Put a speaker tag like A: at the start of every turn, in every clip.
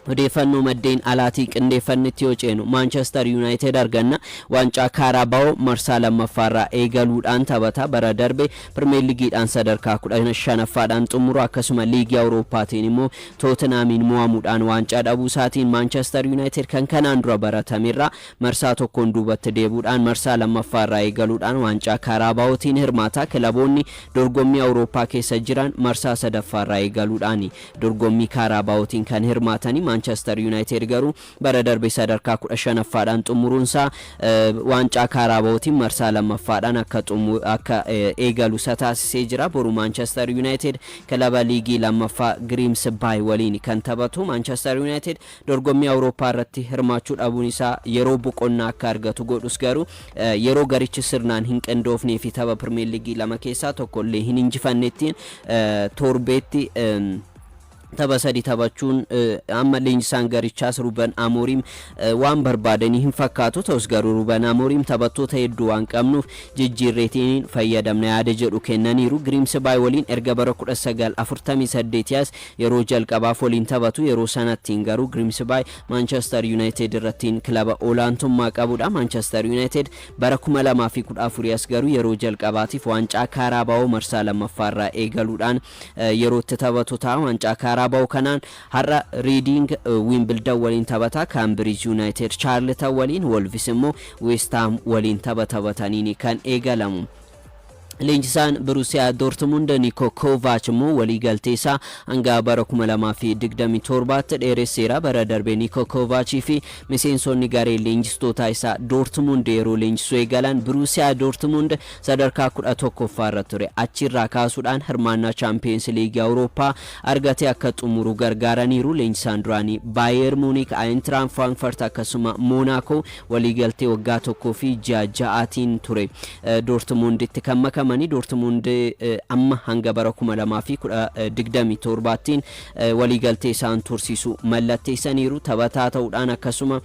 A: Odeeffannoo maddeen alaatii qindeeffannetti yoo ceenu, Maanchestar Yuunaayitid arganna. Waancaa Kaaraabaa'oo marsaa lammaffaarraa eegaluudhaan taphata. Bara darbe Pirimeer Liigiidhaan sadarkaa 15ffaadhaan xumuru, akkasuma Liigii Awurooppaatiin immoo Tootenaamiin mo'amuudhaan waancaa dhabuu isaatiin, Maanchestar Yuunaayitid kan kanaan dura baratamerraa marsaa tokkoon duubatti deebuudhaan marsaa lammaffaarraa eegaluudhaan waancaa Kaaraabaa'ootiin hirmaata. Kilaboonni dorgommii Awurooppaa keessa jiran marsaa sadaffaarraa eegaluudhaan dorgommii Kaaraabaa'ootiin kan hirmaatanii, Maanchestar Yuunaayitid garuu bara darbe sadarkaa 15ffaadhaan xumuruunsaa waancaa Kaaraabaa'ootiin marsaa lammaffaadhaan akka eegalu isa taasisee jira. Boru Maanchestar Yuunaayitid kilaba liigii lammaffaa Giriimsbaay waliin kan taphatu. Maanchestar Yuunaayitid dorgommii Awurooppaa irratti hirmaachuu dhabuun isaa yeroo boqonnaa akka argatu godhus, garuu yeroo garichi sirnaan hin qindoofnee fi tapha Pirimeer Liigii lama keessaa tokko illee hin injifannettiin torbeetti tapha sadi taphachuun amma leenjisaan garichaas Ruben Amorim waan barbaadanii hin fakkaatu. Ta'us garuu Ruben Amorim taphattoota hedduu waan qabnuuf jijjiirreetiin fayyadamna yaada jedhu kennaniiru. Giriimsbaay waliin erga bara 1948 as yeroo jalqabaaf waliin taphatu. Yeroo sanattiin garuu Giriimsbaay Maanchestar Yuunaayitid irrattiin kilaba olaantummaa qabudha. Maanchestar Yuunaayitid bara 2014 as garuu yeroo jalqabaatiif waancaa Kaaraabaa'oo marsaa lammaffaarraa eegaluudhaan yeroo itti taphatu ta'a. Waancaa Kaaraabaa'oo kanaan har'a Riiding Wiimbildan waliin taphata. Kaambiriij Yuunaayitid Chaarltan waliin, Wolvis immoo Weestaam waliin tapha taphataniin kan eegalamu. Leenjisaan Biruusiyaa Doortmund Niko Kovaach immoo waliigaltee isaa hanga bara 2027tti dheeresseera. Bara darbe Niko Kovaachii fi miseensonni garee leenjistootaa isaa Doortmund yeroo leenjisuu eegalan Biruusiyaa Doortmund sadarkaa 11ffaa irra ture. Achirraa kaasuudhaan hirmaannaa Chaampiyeens Liigii Awurooppaa argatee akka xumuru gargaaraniiru. Leenjisaan duraanii Baayer Muunik, Ayintiraan Firaankfurt akkasuma Moonaakoo waliigaltee waggaa 1 fi ji'a 6tiin ture Doortmunditti kan makamanii. Doortmund amma hanga bara 2027ttiin waliigaltee isaan tursiisu mallatteessaniiru. Taphataa ta'uudhaan akkasuma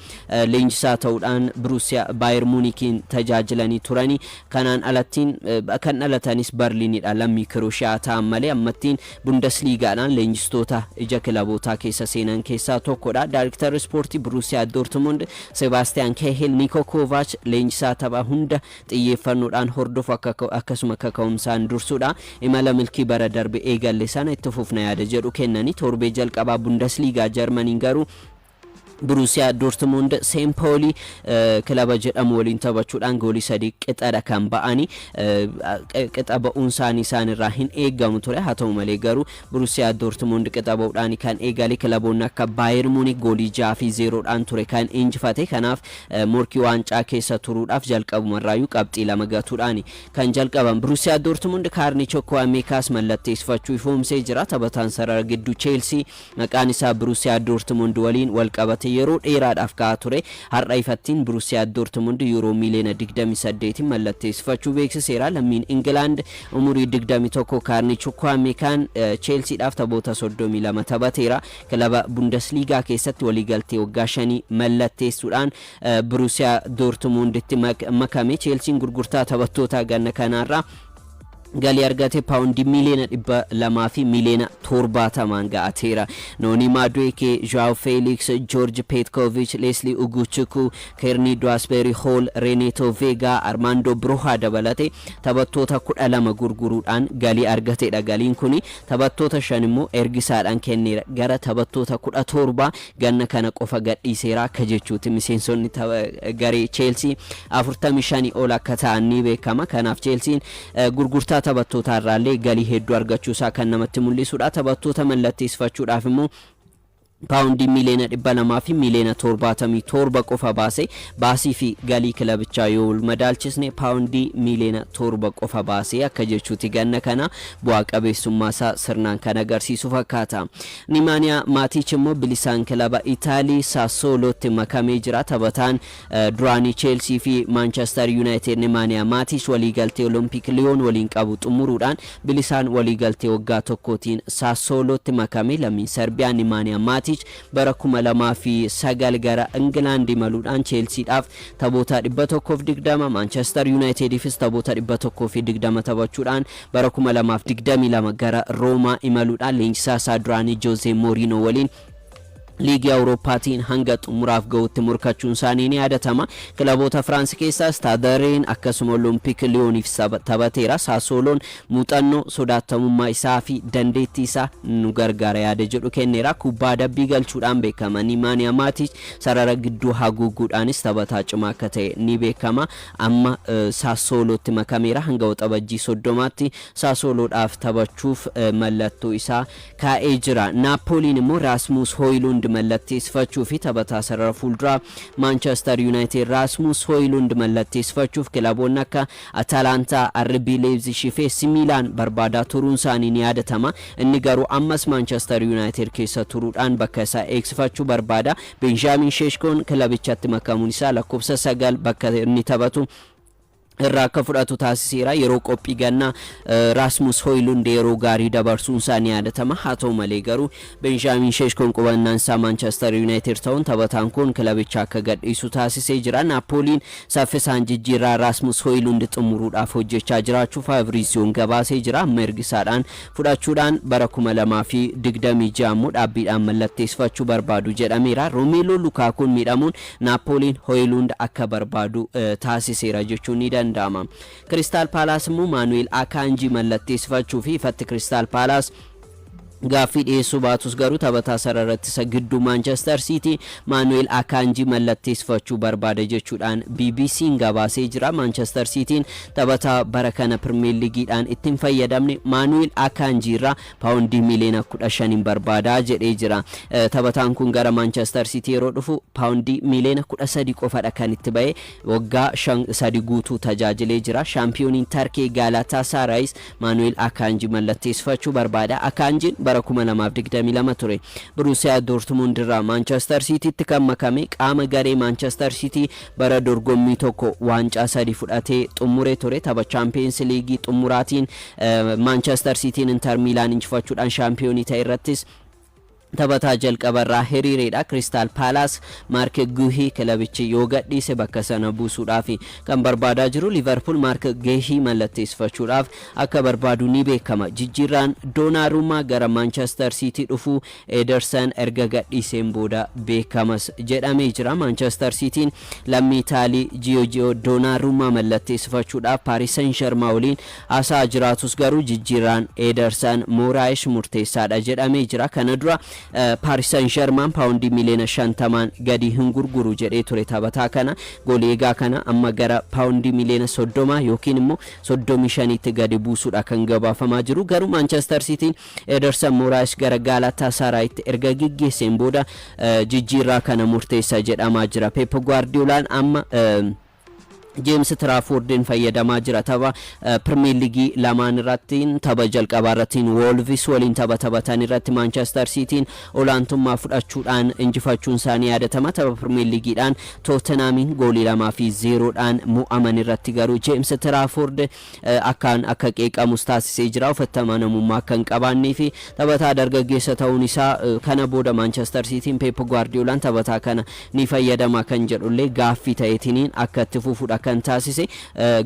A: leenjisaa ta'uudhaan Biruusiyaa Baayer Muunikiin tajaajilanii turanii. Kanaan alattiin kan dhalatanis Barliinidha. Lammii Kirooshiyaa ta'an malee ammattiin Bundesliigaadhaan leenjistoota ija kilabootaa keessa seenan keessaa tokkodha. Daayiriktarri ispoortii Biruusiyaa Doortmund Sebaastiyaan Keehil, Niko Kovaach leenjisaa tapha hunda xiyyeeffannoodhaan hordofu akkasuma kaka'umsaan dursuudha. Imala milkii bara darbe eegalle sana itti fufna yaada jedhu kennanii, torbee jalqabaa Bundesliigaa Jarmaniin garuu Biruusiyaa Doortmund Seempoolii kilaba jedhamu waliin taphachuudhaan goolii 3 qixadha kan ba'anii. Qixa ba'uun isaanii isaanirraa hin eegamu ture. Haa ta'u malee garuu Biruusiyaa Doortmund qixa ba'uudhaan kan eegale, kilaboonni akka Baayer Muunik goolii 6 fi 0dhaan ture kan injifate. Kanaaf morkii waancaa keessa turuudhaaf jalqabumarraayyuu qabxii 2 gatuudhaan kan jalqaban. Biruusiyaa Doortmund Kaarni Chokwameekaas mallatteessifachuu ifoomsee jira. Taphataan sarara gidduu Cheelsii maqaan isaa Biruusiyaa Doortmund waliin wal qabate yeroo dheeraadhaaf ka'aa ture. Har'a ifattiin Biruusiyaa Doortmund yuuroo miiliyoona 28 mallatteessifachuu beeksiseera. Lammiin Ingilaand umurii 21 Kaarni Chukwameekaan Cheelsiidhaaf taphoota 32 taphateera. Kilaba Bundesliigaa keessatti waliigaltee waggaa 5 mallatteessuudhaan Biruusiyaa Doortmunditti makame. Cheelsiin gurgurtaa taphattootaa ganna kanaarraa galii argate paawundii miiliyoona 200 fi miiliyoona 70n ga'ateera. Nooni Maadueke, Joao Felix, George Petkovic, Leslie Uguchukwu, Keerni Dewsbury Hall, Reneto Vega, Armando Broha dabalate taphattoota 12 gurguruudhaan galii argatedha. Galiin kuni taphattoota shan immoo ergisaadhaan kenneera. Gara taphattoota 17 ganna kana qofa gadhiiseera akka jechuuti. Miseensonni garee Cheelsii 45 ol akka ta'an ni beekama. Kanaaf Cheelsiin gurgurtaa taphattootaa irraallee galii hedduu argachuusaa kan namatti mul'isudha. Taphattoota mallatteessifachuudhaaf immoo paawundii miiliyoona 200 fi miiliyoona 77 qofa baase. Baasii fi galii kilabichaa yoo wal madaalchisne, paawundii miiliyoona 7 qofa baase akka jechuuti. Ganna kana bu'aa qabeessummaa isaa sirnaan kan agarsiisu fakkaata. Nimaaniyaa Maatiich immoo bilisaan kilaba Itaalii Sassuolootti makamee jira. Taphataan duraanii Cheelsii fi Maanchestar Yuunaayitid Nimaaniyaa Maatiich waliigaltee Olompik Liyoon waliin qabu xumuruudhaan bilisaan waliigaltee waggaa tokkootiin Sassuolootti makame. Lammiin Sarbiyaa Nimaaniyaa Maatiich bara 2009 gara Ingilaand imaluudhaan Cheelsiidhaaf taphoota 120, Maanchestar Yuunaayitediifis taphoota 120 taphachuudhaan, bara 2022 gara Roomaa imaluudhaan leenjisaa isaa duraanii Joozee Mooriinoo waliin Liigii Awurooppaatiin hanga xumuraaf gahutti morkachuun isaanii ni yaadatama. Kilaboota Firaansi keessaa Stade Rennes akkasuma Olympique Lyoniif taphateera. Sassuoloon muuxannoo, sodaatamummaa isaa fi dandeettii isaa nu gargaara yaada jedhu kenneera. Kubbaa adabbii galchuudhaan beekama. Nemanja Matic sarara gidduu haguuguudhaanis taphataa cimaa akka ta'e ni beekama. Amma Sassuolootti makameera. Hanga Waxabajjii 30tti Sassuoloodhaaf taphachuuf mallattoo isaa kaa'ee jira. Naappooliin immoo Rasmus Højlund mallatteessifachuu fi taphataa sarara fuulduraa Manchester United Rasmus Højlund mallatteessifachuuf kilaboonni akka Atalanta, RB Leipzig fi AC Milan barbaadaa turuun isaanii ni yaadatama. Inni garuu ammas Manchester United keessa turuudhaan bakka isaa eegsifachuu barbaada. Benjamin Seskoon kilabichatti makamuun isaa lakkoofsa 9 bakka inni taphatu irraa akka fudhatu taasiseera. Yeroo qophii gannaa Rasmus Højlund yeroo gaarii dabarsuun isaa ni yaadatama. Haa ta'u malee garuu Benjamin Seskoon qubannaan isaa Manchester United ta'uun taphataan kun kilabicha akka gadhiisu taasisee jira. Naappooliin saffisaan jijjiirraa Rasmus Højlund xumuruudhaaf hojjechaa jiraachuu Fabrizioon gabaasee jira. Amma ergisaadhaan fudhachuudhaan bara 2026 immoo dhaabbiidhaan mallatteessifachuu barbaadu jedhameera. Romelu Lukakuun miidhamuun Naappooliin Højlund akka barbaadu taasiseera jechuun ni danda'ama. Crystal Palace immoo Manuel Akanji mallatteessifachuu fi ifatti Crystal Palace gaaffii dhiyeessuu baatus garuu taphataa sarara ittisa gidduu Manchester City Manuel Akanji mallatteessifachuu barbaada jechuudhaan BBC'n gabaasee jira. Manchester Cityin taphataa bara kana Premier Leagueidhaan ittiin fayyadamne Manuel Akanji irraa paawundii miliyoona 15 barbaadaa jedhee jira. Taphataan kun gara Manchester City yeroo dhufu paawundii miliyoona 13 qofadha kan itti ba'e, waggaa 3 guutuu tajaajilee jira. Shaampiyooniin Tarkee Galatasaray Manuel Akanji mallatteessifachuu barbaada. Akanjiin bara 2022 ture Borussia Dortmund irraa Manchester Citytti kan makame. Qaama garee Manchester City bara dorgommii tokko waancaa sadi fudhatee xumure ture. Tapha Champions League xumuraatiin Manchester Cityin Inter Milan injifachuudhaan shaampiyoonii ta'e irrattis taphataa jalqabarraa hiriireedha. Crystal Palace Marc Guehi kilabichi yoo gadhiise bakka sana buusuudhaaf kan barbaadaa jiru. Liverpool Marc Guehi mallatteessifachuudhaaf akka barbaadu ni beekama. Jijjiirraan Donnarumma gara Manchester City dhufuu Ederson erga gadhiiseen booda beekamas jedhamee jira. Manchester Cityin lammii Itaalii Gianluigi Donnarumma mallatteessifachuudhaaf Paris Saint-Germain waliin haasaa jiraatus garuu jijjiirraan Ederson Moraes murteessaadha jedhamee jira. Kana dura Paris Saint-Germain paawundii miliyoona 50n gadi hin gurguru jedhee ture taphataa kana. Goolii eegaa kana amma gara paawundii miliyoona 30 yookiin immoo 35tti gadi buusuudha kan gabaafamaa jiru. Garuu Manchester Cityin Ederson Moraes gara Galatasaray-tti erga geggeesseen booda jijjiirraa kana murteessa jedhamaa jira. Pep Guardiolaan amma James Traffordin fayyadamaa jira. Tapha Premier League lamaan irratti, tapha jalqabaa irratti Wolves waliin tapha taphatan irratti Manchester Cityin olaantummaa fudhachuudhaan injifachuun isaanii yaadatama. Tapha Premier Leagueidhaan Tottenhamiin goolii 2 fi 0dhaan mo'aman irratti garuu James Trafford akkaan akka qeeqamus taasisee jira. Ofitti amanamummaa akka hin qabaannee fi taphataa dargaggeessa ta'uun isaa kana booda Manchester Cityin Pep Guardiolaan taphataa kana ni fayyadama kan jedhullee gaaffii ta'eetiniin akka itti fufuudha kan taasise.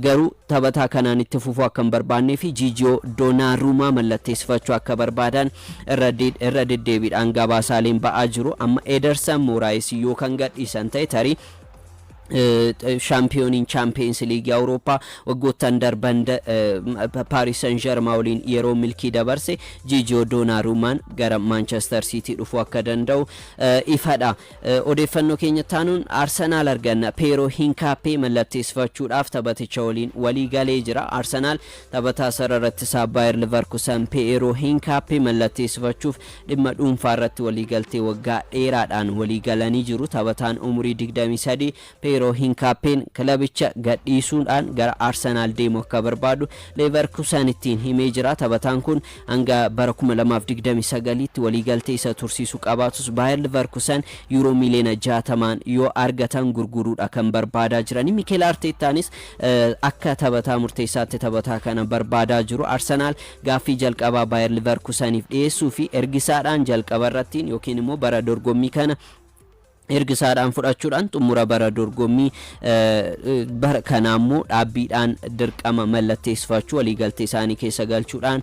A: Garuu taphataa kanaan itti fufuu akka hin barbaannee fi Gigio Donnarumma mallatteessifachuu akka barbaadan irra deddeebiidhaan gabaasaaleen ba'aa jiru. Amma Ederson Moraes yoo kan gadhiisan ta'e, tarii shaampiyooniin Champions League Awurooppaa waggoottan darban Paris Saint-Germain waliin yeroo milkii dabarse Gigio Donnarummaan gara Manchester City dhufuu akka danda'u ifadha. Odeeffannoo keenya taanuun Arsenaal arganna. Piero Hincapie mallatteessifachuudhaaf taphaticha waliin walii galee jira. Arsenaal taphataa sarara ittisaa Bayer Leverkusen Piero Hincapie mallatteessifachuuf dhimma dhuunfaa irratti waliigaltee waggaa dheeraadhaan walii galanii jiru. Taphataan umurii 23 Piero Hincapien kilabicha gadhiisuudhaan gara Arsenaal deemu akka barbaadu Leverkusen ittiin himee jira. Taphataan kun hanga bara 2029tti waliigaltee isa tursiisu qabaatus, Bayer Leverkusen yuuroo miliyoona 60n yoo argatan gurguruudha kan barbaadaa jirani. Mikel Arteettaanis akka taphataa murteessaatti taphataa kana barbaadaa jiru. Arsenaal gaaffii jalqabaa Bayer Leverkuseniif dhiyeessuu fi ergisaadhaan jalqaba irrattiin yookiin immoo bara dorgommii kana Ergisaadhaan fudhachuudhaan xumura bara dorgommii bara kanaa immoo dhaabbiidhaan dirqama mallatteessifachuu waliigaltee isaanii keessa galchuudhaan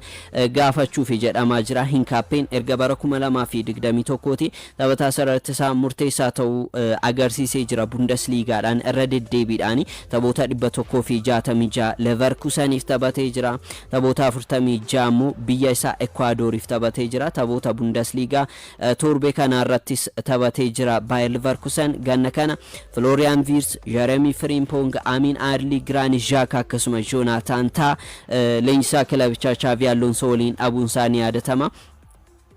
A: gaafachuufi jedhamaa jira. Hinkaappeen erga bara 2021ti taphataa sarara ittisaa murteessaa ta'uu agarsiisee jira. Bundesliigaadhaan irra deddeebiidhaan taphoota 166 Leverkusaniif taphatee jira. Taphoota 46 immoo biyya isaa Ekwaadoriif taphatee jira. Taphoota Bundesliigaa torbee kana irrattis taphatee jira. Bayer Leverkusen ganna kana Florian Wirtz, Jeremy Frimpong, Amin Adli, Granit Xhaka akkasuma Jonathan Tah leenjisaa kilabichaa Xavi Alonso waliin dhabuun isaa ni yaadatama.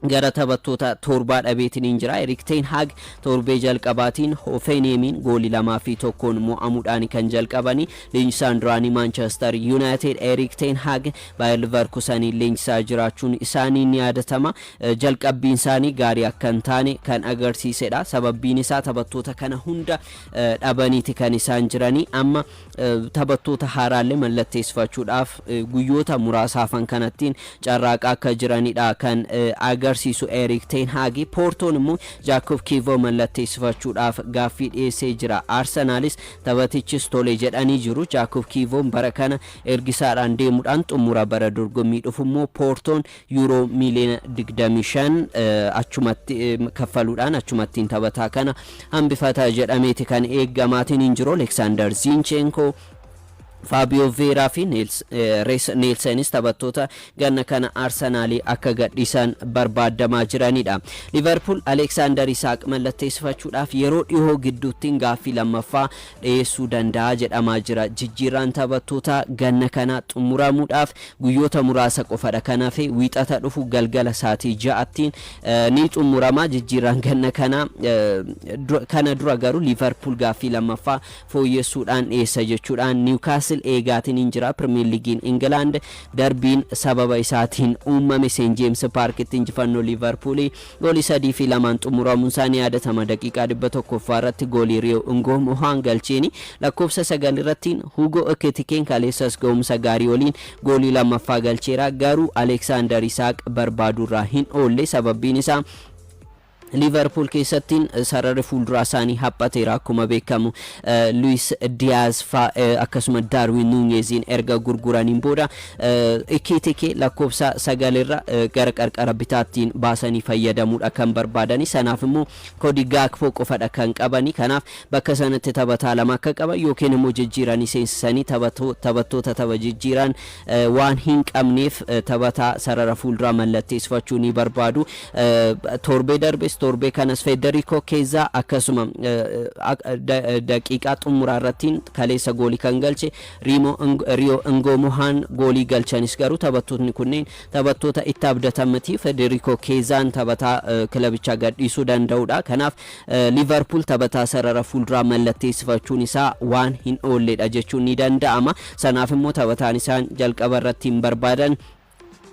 A: Gara taphattoota torbaa dhabeetiin hin jira. Erik ten Hag torbee jalqabaatiin Hoffenheimiin goolii 2 fi 1n mo'amuudhaan kan jalqabani. Leenjisaan duraanii Manchester United Erik ten Hag Bayer Leverkuseniin leenjisaa jiraachuun isaanii ni yaadatama. Jalqabbiin isaanii gaarii akka hin taane kan agarsiisedha. Sababbiin isaa taphattoota kana hunda dhabaniiti kan isaan jiranii. Amma taphattoota haaraallee mallatteessifachuudhaaf guyyoota muraasa hafan kanattiin carraaqaa akka jiranidha kan agarsiisu Erik ten Hag. Poortoon immoo Jaakob Kiivoo mallatteessifachuudhaaf gaaffii dhiyeessee jira. Arsenaalis taphatichis tole jedhanii jiru. Jaakob Kiivoon bara kana ergisaadhaan deemuudhaan xumura bara dorgommii dhufu immoo Poortoon yuuroo miiliyoona 25 achumatti kaffaluudhaan achumattiin taphataa kana hambifata jedhameeti kan eeggamaatiin hin jiru. Aleksaandar Zinchenko, Faabiyoo Veeraa fi Neelsenis taphattoota ganna kana Arsenaalii akka gadhiisan barbaadamaa jiranidha. Liverpool Aleksaandar Isaaq mallatteessifachuudhaaf yeroo dhihoo gidduuttiin gaaffii lammaffaa dhiyeessuu danda'a jedhamaa jira. Jijjiirraan taphattoota ganna kana xumuramuudhaaf guyyoota muraasa qofadha. Kanaaf Wiixata dhufu galgala sa'aatii 6ttiin ni xumurama jijjiirraan ganna kana. Kana dura garuu Liverpool gaaffii lammaffaa fooyyessuudhaan dhiyeessa jechuudhaan Niwkaastil eegaatiin hin jira. Pirimeer Liigiin Ingilaand darbiin sababa isaatiin uumame Seent Jeems Paarkitti injifannoo Liivarpuulii goolii 3 fi 2n xumuramuun isaa ni yaadatama. Daqiiqaa 100ffaa irratti goolii Riyoo Ngoomohaan galcheeni lakkoofsa 9 irratti Hugo Ekitikeen kaleessas ga'umsa gaarii waliin goolii lammaffaa galcheera. Garuu Aleksaandar Isaaq barbaaduurraa hin oolle. Sababbiin isaa Liverpool keessattiin sararri fuulduraa isaanii haphateera. Akkuma beekamu Luis Diaz fa akkasuma Darwin Nunezin erga gurguraniin booda Ekitike lakkoofsa 9 irra gara qarqara bitaattiin baasanii fayyadamuudha kan barbaadani. Sanaaf immoo Cody Gakpo qofadha kan qabani. Kanaaf bakka sanatti taphataa lama akka qaban yookiin immoo jijjiiranii seensisanii taphattoota tapha jijjiiran waan hin qabneef taphataa sarara fuulduraa mallatteessifachuu ni barbaadu. Torbee darbes torbee kanas Federico Chiesa akkasuma daqiiqaa xumuraa irrattiin kaleessa goolii kan galche Riyoo Ngoomohaan goolii galchanis, garuu taphattootni kunneen taphattoota itti abdatan miti. Federico Chiesaan taphataa kilabichaa gadhiisuu danda'udha. Kanaaf Liverpool taphataa sarara fuulduraa mallatteessifachuun isaa waan hin oolledha jechuun ni danda'ama. Sanaaf immoo taphataan isaan jalqaba irratti hin barbaadan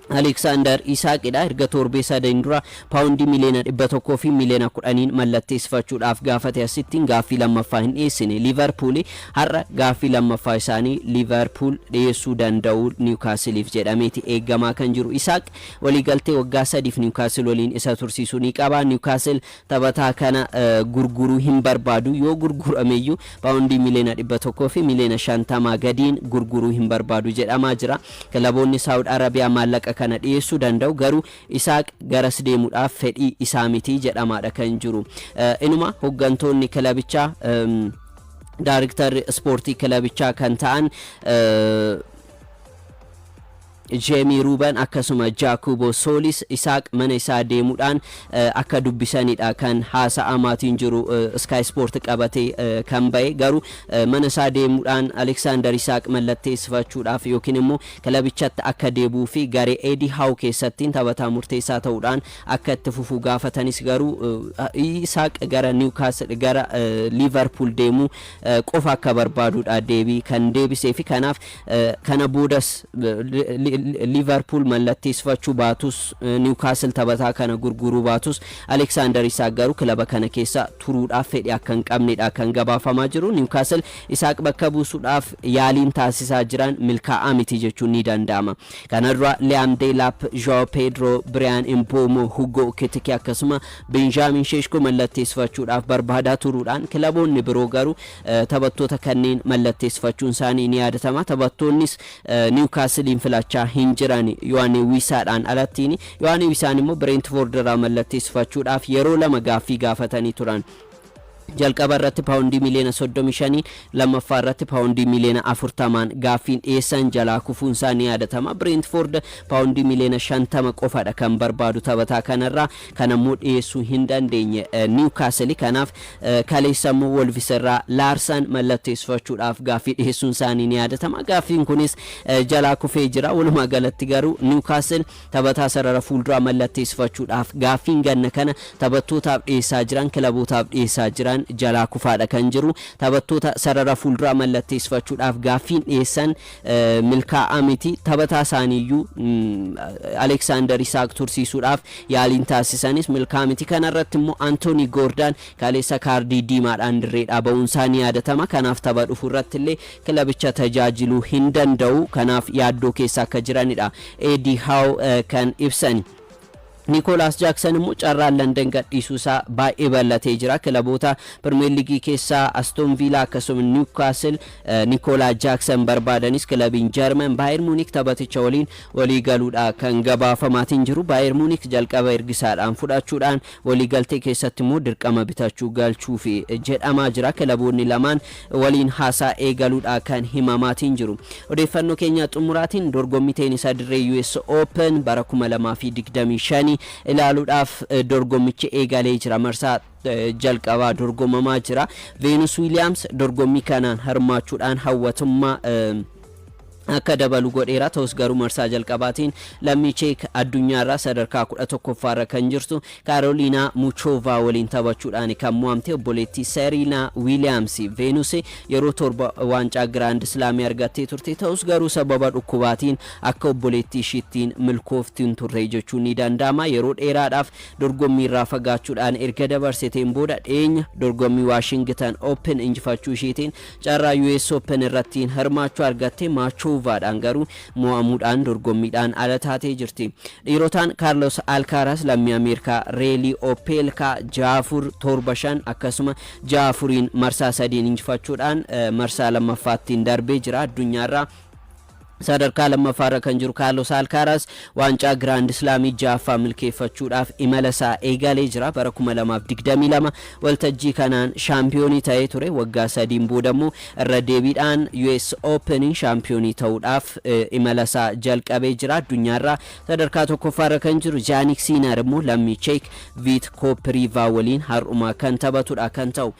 A: Aleksaandar Isaaqidha. Erga torbee 3n dura paawundii miliyoona 110n mallatteessifachuudhaaf gaafate asittiin gaaffii lammaffaa hin dhiyeessine. Liverpool har'a gaaffii lammaffaa isaanii Liverpool dhiyeessuu danda'u Niwkaasiliif jedhameeti eeggamaa kan jiru. Isaaq waliigaltee waggaa 3f Niwkaasil waliin isa tursiisuu ni qaba. Niwkaasil taphataa kana gurguruu hin barbaadu. Yoo gurgurameyyuu paawundii miliyoona 150 gadiin gurguruu hin barbaadu jedhamaa jira. Kilaboonni Saawud Arabiyaa maallaqa kana dhiyeessuu danda'u, garuu Isaaq garas deemuudhaaf fedhii isaa miti jedhamaadha kan jiru. Inuma hooggantoonni kilabichaa, daariktarri ispoortii kilabichaa kan ta'an Jeemii Ruuban akkasuma Jaakubo Soolis Isaaq mana isaa deemuudhaan akka dubbisanidha kan haasa'amaatiin jiru Sky Sport qabatee kan ba'e. Garuu mana isaa deemuudhaan Aleksaandar Isaaq mallatteessifachuudhaaf yookiin immoo kilabichatti akka deebi'uu fi garee Eedii Haaw keessattiin taphataa murteessaa ta'uudhaan akka itti fufuu gaafatanis, garuu Isaaq gara Niwkaasil, gara Liverpool deemuu qofa akka barbaadudha deebii kan deebisee fi kanaaf kana boodas Liverpool mallatteessifachuu baatus, Newcastle taphataa kana gurguruu baatus, Alexander Isak garuu kilaba kana keessa turuudhaaf fedhii akka hin qabnedha kan gabaafamaa jiru. Newcastle Isak bakka buusuudhaaf yaaliin taasisaa jiran milkaa'aa miti jechuun ni danda'ama. Kana dura Liam Delap, Joao Pedro, Bryan Mbeumo, Hugo Ekitike akkasuma Benjamin Sesko mallatteessifachuudhaaf barbaadaa turuudhaan kilaboonni biroo garuu taphattoota kanneen mallatteessifachuun isaanii ni yaadatama. Taphattoonnis Newcastleiin filachaa hin jiran Yoane Wissaadhaan alattiin. Yoane Wissaan immoo Brentford irraa mallatteessifachuudhaaf yeroo lama gaaffii gaafatanii turan. Jalqaba irratti paawundii miliyoona 35, lammaffaa irratti paawundii miliyoona 40n gaaffiin dhiyeessan jalaa kufuun isaa ni yaadatama. Brentford paawundii miliyoona 50 qofadha kan barbaadu taphataa kanarraa, kanammoo dhiyeessuu hin dandeenye Newcastle. Kanaaf kaleessa immoo Wolves irraa Laarsan mallatteessifachuudhaaf gaaffii dhiyeessuun isaanii ni yaadatama. Gaaffiin kunis jalaa kufee jira. Walumaa galatti garuu Newcastle taphataa sarara fuulduraa mallatteessifachuudhaaf gaaffiin ganna kana taphattootaaf dhiyeessaa jiran, kilabootaaf dhiyeessaa jiran jalaa kufaadha kan jiru. Taphattoota sarara fuulduraa mallatteessifachuudhaaf gaaffiin dhiyeessan milkaa'aa miti. Taphataa isaaniiyyuu Alexander Isak tursiisuudhaaf yaaliin taasisanis milkaa'aa miti. Kanarratti immoo Anthony Gordon kaleessa kaardii diimaadhaan dirreedhaa ba'uun isaa ni yaadatama. Kanaaf tapha dhufu irratti illee kilabicha tajaajiluu hin danda'u. Kanaaf yaaddoo keessa akka jiranidha Eddie Howe kan ibsan. Nicolas Jackson immoo carraan London gadhiisuu isaa baay'ee bal'atee jira. Kilaboota Premier League keessaa Aston Villa akkasuma Newcastle Nicolas Jackson barbaadanis, kilabiin German Bayern Munich taphaticha waliin walii galuudha kan gabaafamaatiin jiru. Bayern Munich jalqaba ergisaadhaan fudhachuudhaan waliigaltee keessatti immoo dirqama bitachuu galchuuf jedhamaa jira. Kilaboonni lamaan waliin haasaa eegaluudha kan himamaatiin jiru. Odeeffannoo keenya xumuraatiin dorgommii teenisaa dirree US Open bara 2025 ilaaluudhaaf dorgommichi eegalee jira. Marsaa jalqabaa dorgomamaa jira. Venus Williams dorgommii kanaan hirmaachuudhaan hawwatummaa akka dabalu godheera. Ta'us garuu marsaa jalqabaatiin lammii Cheek addunyaarraa sadarkaa 11ffaarra kan jirtu Kaaroliinaa Muchovaa waliin taphachuudhaan kan mo'amte obboleettii Serena Williams. Venus yeroo torba waancaa Grand Slamii argattee turte. Ta'us garuu sababa dhukkubaatiin akka obboleettii ishiittiin milkooftiin turre jechuun ni danda'ama. Yeroo dheeraadhaaf dorgommiirraa fagaachuudhaan erga dabarsiteen booda dhiyeenya dorgommii Washington Open injifachuu isheetiin carraa US Open irratti hirmaachuu argatte. Muchovaadhaan garuu mo'amuudhaan dorgommiidhaan ala taatee jirti. Dhiirotaan Carlos Alcaraz lammii Ameerikaa Reelii Opelka 6-4, 7-5 akkasuma 6-4n marsaa sadiin injifachuudhaan marsaa lammaffaattiin darbee jira. Addunyaarraa sadarkaa lammaffaarra kan jiru Carlos Alcaraz waancaa Grand Slamii ja'affaa milkeeffachuudhaaf imala isaa eegalee jira. Bara 2022 waltajjii kanaan shaampiyoonii ta'ee ture. Waggaa 3n booda immoo irra deebiidhaan US Openin shaampiyoonii ta'uudhaaf imala isaa jalqabee jira. Addunyaarraa sadarkaa tokkoffaarra kan jiru Jannik Sinner immoo lammii Cheek Vit Kopriva waliin har'uma kan taphatudha kan ta'u.